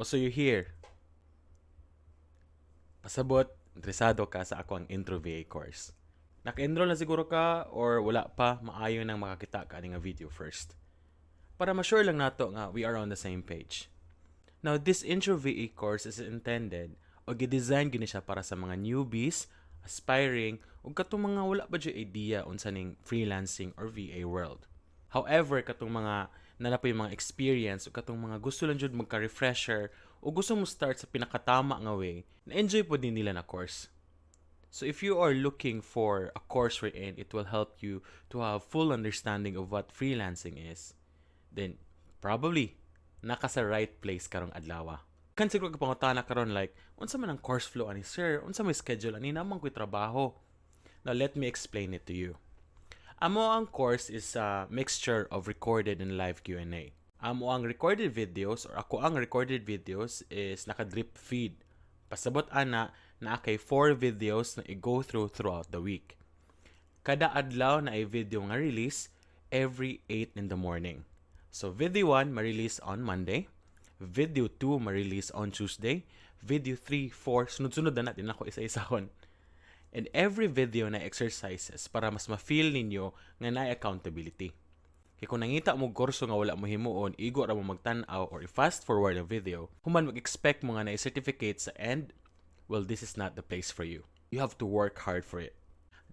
Oh, so you're here. Pasabot, interesado ka sa akoang Intro VA course. Naka-enroll na siguro ka or wala pa, maayo nang makakita ka ani nga video first. Para ma-sure lang nato nga we are on the same page. Now, this Intro VA course is intended o gi-design gini siya para sa mga newbies, aspiring, ug katong mga wala pa jud idea unsa ning freelancing or VA world. However, katong mga naa na poy mga experience ug katong mga gusto lang jud magka-refresher o gusto mo start sa pinakatama nga way, na-enjoy pod din nila na course. So if you are looking for a course wherein it will help you to have full understanding of what freelancing is, then probably naka sa right place karong adlaw. Kan siguro ka pangutana karon like, unsa man ang course flow ani, sir? Unsa may schedule ani, naa man ko'y trabaho? Now let me explain it to you. Amo ang course is a mixture of recorded and live Q&A. Amo ang recorded videos or ako ang recorded videos is naka-drip feed. Pasabot ana naa kay 4 videos na i-go through throughout the week. Kada adlaw naay video nga release every 8 in the morning. So video 1 ma-release on Monday, video 2 ma-release on Tuesday, video 3, 4, sunod-sunod na natin ako isa-isahon. And every video naay exercises para mas ma-feel ninyo nga naay accountability. Kay kung nangita mo kurso nga wala mo himuon, igo ra mo magtan-aw or i-fast forward ang video, human mag-expect mo nga naay certificate sa end, well, this is not the place for you. You have to work hard for it.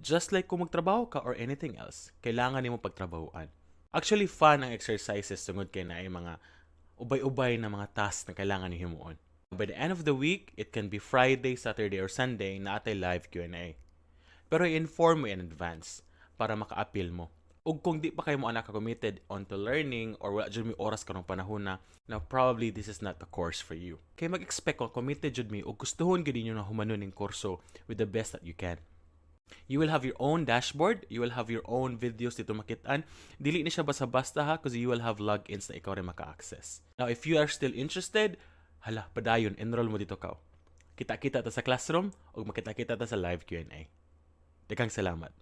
Just like kung magtrabaho ka or anything else, kailangan nimo pagtrabahoan. Actually, fun ang exercises tungod kay naay mga ubay-ubay na mga tasks na kailangan ni himuon. By the end of the week, it can be Friday, Saturday, or Sunday naa tay live Q&A. Pero i-inform mo in advance para maka-apil mo. Ug kung di pa kayo mo anak committed onto learning or wala jud mi oras karong panahon na, now probably this is not the course for you. Kay mag-expect ko committed jud mi ug gustuhon gyud ninyo na humanon ning kurso with the best that you can. You will have your own dashboard, you will have your own videos didto makitaan. Dili ni siya basta-basta ha, because you will have logins na ikaw rin maka-access. Now, if you are still interested, hala, padayon, enroll mo didto ka. Kita-kita ta sa classroom o makita-kita ta sa live Q&A. Daghang salamat.